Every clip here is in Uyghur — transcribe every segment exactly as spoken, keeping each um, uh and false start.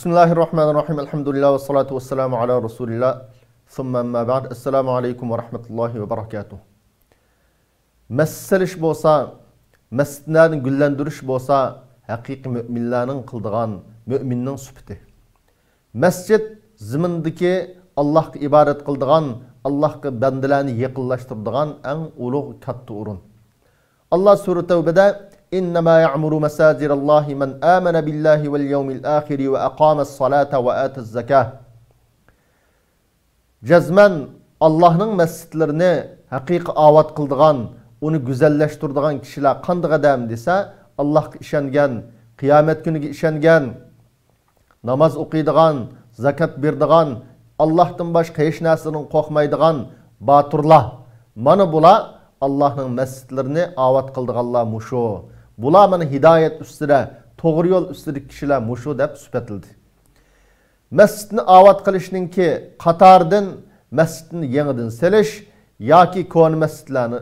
بىسمىللاھىررەھمانىررەھىم. ئەلھەمدۇلىللا ۋەسسالاتۇ ۋەسسالامۇ ئالا رەسۇلىللا. سۇممە ئەمما بەئد. ئەسسالامۇ ئەلەيكۇم ۋەرەھمەتۇللاھى ۋەبەرەكاتۇھ. مەس سېلىش بولسا، مەسچىتلەرنى گۈللەندۈرۈش بولسا، ھەقىقىي مۆمىنلەرنىڭ قىلىدىغان، مۆمىننىڭ سۈپىتى. مەسچىت زېمىندىكى ئاللاھقا ئىبادەت قىلىدىغان، ئاللاھقا بەندىلەرنى يېقىنلاشتۇرىدىغان ئەڭ ئۇلۇغ، كاتتا ئورۇن. ئاللا سۈرە تەۋبىدە، «إنما يعمر مساجد الله من آمن بالله واليوم الآخر وأقام الصلاة وآتى الزكاة.» جەزمەن ئاللاھنىڭ مەسچىتلىرىنى ھەقىقىي ئاۋات قىلىدىغان، ئۇنى گۈزەللەشتۈرىدىغان كىشىلەر قانداق ئادەم دېسە، ئاللاھقا ئىشەنگەن، قىيامەت كۈنىگە ئىشەنگەن، ناماز ئوقۇيدىغان، زاكات بېرىدىغان، ئاللاھتىن باشقا ھېچ نەرسىدىن قورقمايدىغان باتۇرلار. مانا بۇلار ئاللاھنىڭ مەسچىتلىرىنى ئاۋات قىلىدىغانلار مۇشۇ. بۇلار مانا ھىدايەت ئۈستىدە، توغرا يول ئۈستىدىكى كىشىلەر مۇشۇ دەپ سۈپەتلىدى. مەسچىتنى ئاۋات قىلىشنىڭكى قاتارىدىن مەسچىتنى يېڭىدىن سېلىش ياكى كونا مەسچىتلەرنى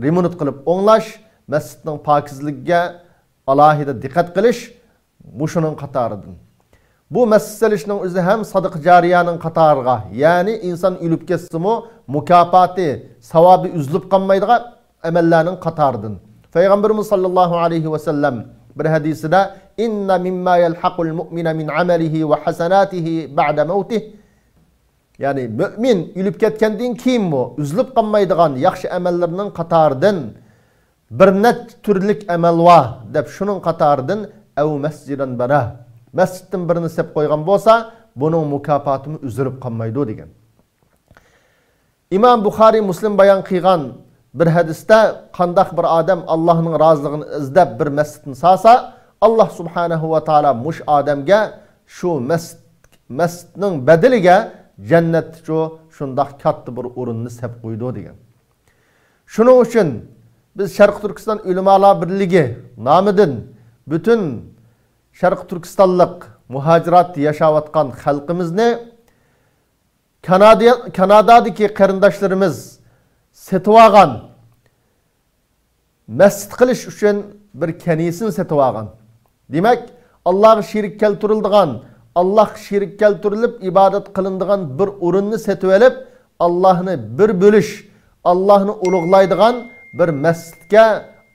رېمونت قىلىپ ئوڭلاش، مەسچىتنىڭ پاكىزلىكىگە ئالاھىدە دىققەت قىلىش مۇشۇنىڭ قاتارىدىن. بۇ مەسچىت سېلىشنىڭ ئۆزى ھەم سادىقە جارىيەنىڭ قاتارىغا، يەنى ئىنسان ئۆلۈپ كەتسىمۇ مۇكاپاتى، ساۋابى ئۈزۈلۈپ قالمايدىغان ئەمەللەرنىڭ قاتارىدىن. پەيغەمبىرىمىز ساللاللاھۇ ئەلەيھى ۋەسەللەم بىر ھەدىسىدە، «إن مما يلحق المؤمن من عمله وحسناته بعد موته.» يەنى مۆمىن ئۆلۈپ كەتكەندىن كېيىنمۇ ئۈزۈلۈپ قالمايدىغان ياخشى ئەمەللىرىنىڭ قاتارىدىن بىر نەچچە تۈرلۈك ئەمەل بار دەپ، شۇنىڭ قاتارىدىن، «أو مسجدا بناه»، مەسچىتتىن بىرنى سېلىپ قويغان بولسا، بۇنىڭ مۇكاپاتىمۇ ئۈزۈلۈپ قالمايدۇ دېگەن. ئىمام بۇخارىي، مۇسلىم بايان قىلغان بىر ھەدىستە، قانداق بىر ئادەم ئاللاھنىڭ رازىلىقىنى ئىزدەپ بىر مەسچىتنى سالسا، ئاللاھ سۇبھانەھۇ ۋە تائالا مۇشۇ ئادەمگە شۇ مەسچىت، مەسچىتنىڭ بەدىلىگە جەننەتتىچۇ شۇنداق كاتتا بىر ئورۇننى سېلىپ قويىدۇ دېگەن. شۇنىڭ ئۈچۈن بىز شەرقىي تۈركىستان ئۆلىمالار بىرلىكى نامىدىن پۈتۈن شەرقىي تۈركىستانلىق مۇھاجىراتتا ياشاۋاتقان خەلقىمىزنى كانادا-، كانادادىكى قېرىنداشلىرىمىز سېتىۋالغان، مەسچىت قىلىش ئۈچۈن بىر كەنىسىنى سېتىۋالغان. دېمەك، ئاللاغا شېرىك كەلتۈرۈلىدىغان، ئاللاغا شېرىك كەلتۈرۈلۈپ ئىبادەت قىلىنىدىغان بىر ئورۇننى سېتىۋېلىپ، ئاللاھنى بىر بۆلۈش، ئاللاھنى ئۇلۇغلايدىغان بىر مەسچىتكە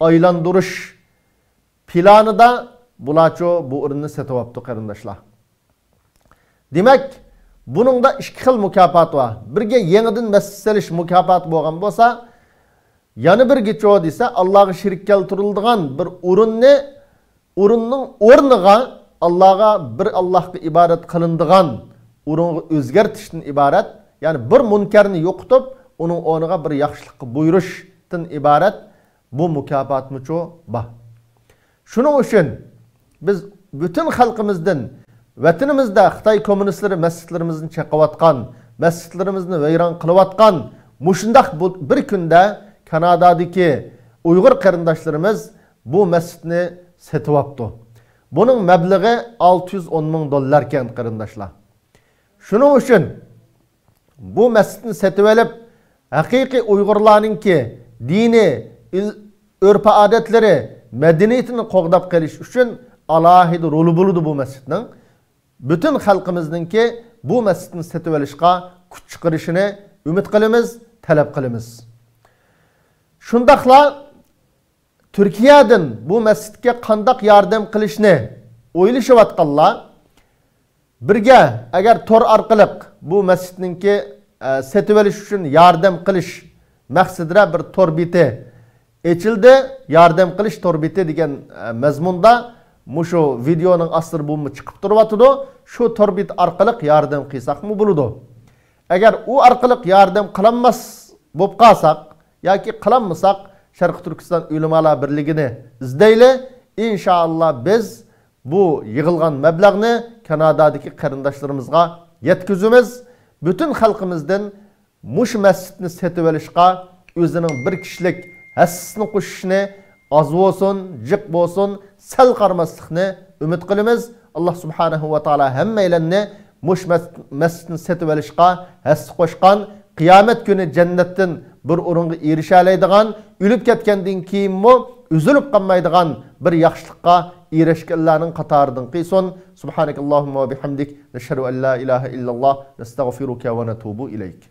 ئايلاندۇرۇش پىلانىدا بۇلارچۇ بۇ ئورۇننى سېتىۋاپتۇ، قېرىنداشلار. دېمەك، بۇنىڭدا ئىككى خىل مۇكاپات بار. بىرگە يېڭىدىن مەسچىت سېلىش مۇكاپاتى بولغان بولسا، يەنە بىرگىچۇ دېسە، ئاللاغا شېرىك كەلتۈرۈلىدىغان بىر ئورۇننى، ئورۇننىڭ ئورنىغا ئاللاغا، بىر ئاللاغا ئىبادەت قىلىنىدىغان ئورۇنغا ئۆزگەرتىشتىن ئىبارەت، يەنى بىر مۇنكەرنى يوقىتىپ، ئۇنىڭ ئورنىغا بىر ياخشىلىققا بۇيرۇشتىن ئىبارەت بۇ مۇكاپاتمۇچۇ بار. شۇنىڭ ئۈچۈن بىز پۈتۈن خەلقىمىزدىن ۋەتىنىمىزدە خىتاي كوممۇنىستلىرى مەسچىتلىرىمىزنى چېقىۋاتقان، مەسچىتلىرىمىزنى ۋەيران قىلىۋاتقان مۇشۇنداق بۇ، بىر كۈندە كانادادىكى ئۇيغۇر قېرىنداشلىرىمىز بۇ مەسچىتنى سېتىۋاپتۇ. بۇنىڭ مەبلىغى ئالتە يۈز ئون مىڭ دوللاركەن، قېرىنداشلار. شۇنىڭ ئۈچۈن بۇ مەسچىتنى سېتىۋېلىپ، ھەقىقىي ئۇيغۇرلارنىڭكى دىنىي، ئىل-، ئۆرپ-ئادەتلىرى، مەدەنىيىتىنى قوغداپ قېلىش ئۈچۈن ئالاھىدە رولى بولىدۇ بۇ مەسچىتنىڭ. پۈتۈن خەلقىمىزنىڭكى بۇ مەسچىتنى سېتىۋېلىشقا كۈچ چىقىرىشىنى ئۈمىد قىلىمىز، تەلەپ قىلىمىز. شۇنداقلا تۈركىيەدىن بۇ مەسچىتكە قانداق ياردەم قىلىشنى ئويلىشىۋاتقانلار، بىرگە، ئەگەر تور ئارقىلىق بۇ مەسچىتنىڭكى، ئە، سېتىۋېلىش ئۈچۈن ياردەم قىلىش مەقسىتىدە بىر تور بېتى ئېچىلدى، ياردەم قىلىش تور بېتى دېگەن، ئە، مەزمۇندا مۇشۇ ۋىدېئونىڭ ئاستىدا بۇمۇ چىقىپ تۇرۇۋاتىدۇ. شۇ تور بېتى ئارقىلىق ياردەم قىلساقمۇ بولىدۇ. ئەگەر ئۇ ئارقىلىق ياردەم قىلالماس بولۇپ قالساق ياكى قىلالمىساق، شەرقىي تۈركىستان ئۆلىمالار بىرلىكىنى ئىزدەيلى. ئىنشائاللا، بىز بۇ يىغىلغان مەبلەغنى كانادادىكى قېرىنداشلىرىمىزغا يەتكۈزىمىز. پۈتۈن خەلقىمىزدىن مۇشۇ مەسچىتنى سېتىۋېلىشقا ئۆزىنىڭ بىر كىشىلىك ھەسسىسىنى قوشۇشنى، ئاز بولسۇن، جىق بولسۇن، سەل قارىماسلىقنى ئۈمىد قىلىمىز. ئاللا سۇبھانەھۇ ۋە تائالا ھەممەيلەننى مۇشۇ مەس-، مەسچىتنى سېتىۋېلىشقا ھەسسە قوشقان، قىيامەت كۈنى جەننەتتىن بىر ئورۇنغا ئېرىشەلەيدىغان، ئۆلۈپ كەتكەندىن كېيىنمۇ ئۈزۈلۈپ قالمايدىغان بىر ياخشىلىققا ئېرىشكەنلەرنىڭ قاتارىدىن قىلسۇن. سبحانك اللهم وبحمدك، نشهد أن لا إله إلا الله، نستغفرك ونتوب إليك.